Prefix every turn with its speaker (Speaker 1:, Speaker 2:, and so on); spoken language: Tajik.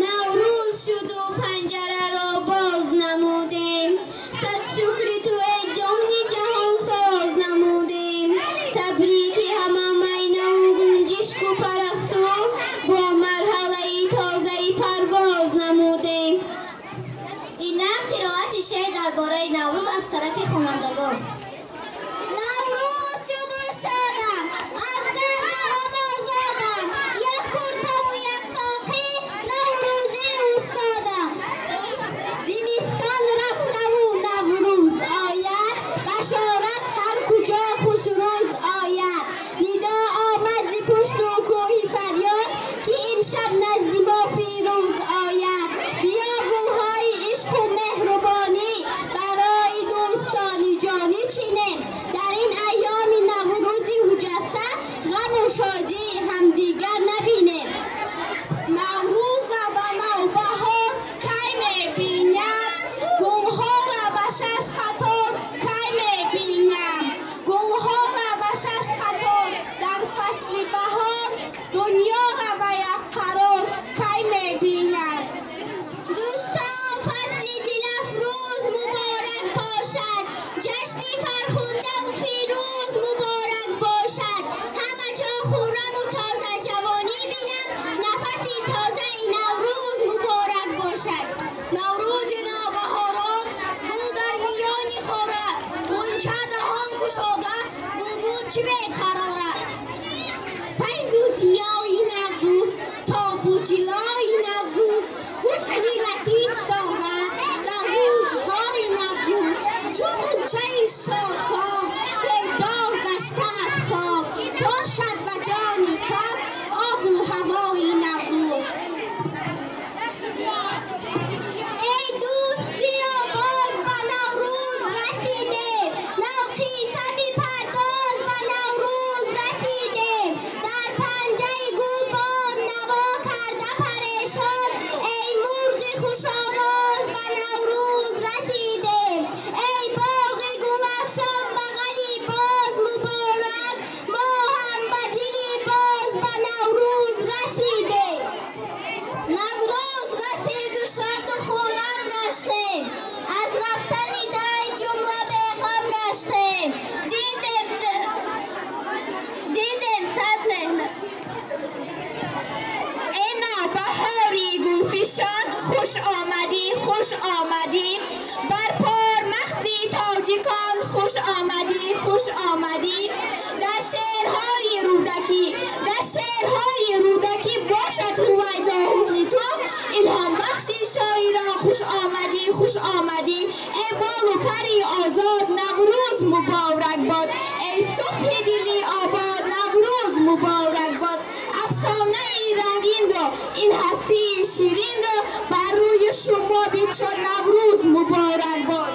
Speaker 1: Наврӯз шуду панҷараро боз намудем, сад шукри ту эй ҷони ҷаҳонсоз намудем. Табрики ҳама майнаву гунҷишку парасту бо марҳалаи тозаи парвоз намудем.
Speaker 2: Инак қироати шеър дар бораи Наврӯз аз тарафи хонандагон.
Speaker 1: Наврӯз шуду шодам, аз дарду ғам озодам, як куртаву як тоқи наврӯзӣ устодам. Зимистон рафтаву Наврӯз ояд, башорат ҳар куҷо хушрӯз ояд. Нидо омад зи пушту кӯҳи фарёд, ки имшаб назди мо фирӯз ояд. Биё гулҳои ишқу меҳрубонӣ барои дӯстони ҷонӣ чинем. Дар ин айёми наврӯзи ҳуҷаста ғаму шодии ҳамдигар набинем.
Speaker 3: Наврӯза ба навбаҳор кай мебинам, гулҳоро ба шаш қатор кай мебинам. Гулҳоро ба шаш қатор дар фасли баҳор, дунёро ба як қарор кай мебинам.
Speaker 1: Дӯстон, фасли дилафрӯз муборак бошад, ҷашни фархундаву фирӯз муборак бошад. Ҳама ҷо хурраму тозаҷавонӣ бинам, нафаси тозаи Наврӯз муборак бошад.
Speaker 3: Наврӯзи навбаҳорон гул дар миёни хор аст, ғунча даҳон кушода булбул чӣ беқарор аст. Файзу зиёи Наврӯз, тобу ҷилои Наврӯз, ҳусни латиф дорад дар рӯзҳои Наврӯз. Чун ғунчаи шодком бедор гашта аз хоб, бошад ба ҷони кас обу ҳавои Наврӯз.
Speaker 1: Эй дӯст, биё боз ба Наврӯз расидем, навқисса бипардоз ба Наврӯз расидем. Дар панҷаи гул бод наво карда парешон, эй мурғи хушовоз ба Наврӯз расидем. Эй боғи гулафшон бағали боз муборак, мо ҳам ба дили боз ба Наврӯз расидем. Наврӯз расиду шоду хуррам гаштем, аз рафтани дай ҷумла беғам гаштем. Дидем сад меҳнат.
Speaker 3: Эй навбаҳори гулфишон, хуш омадӣ, хуш омадӣ, бар пормағзи тоҷикон хуш омадӣ, хуш омадӣ. Дар шеърҳои Рӯдакӣ, дар шеърҳои Рӯдакӣ бошад ҳувайдо ҳусни ту, илҳомбахши шоирон хуш омадӣ, хуш омадӣ. Эй болу пари озод, Наврӯз муборак бод, эй субҳи дили обод, Наврӯз муборак бод. Афсонаи рангинро, ин ҳастии ширинро бар рӯи шумо бикушод, Наврӯз муборак бод.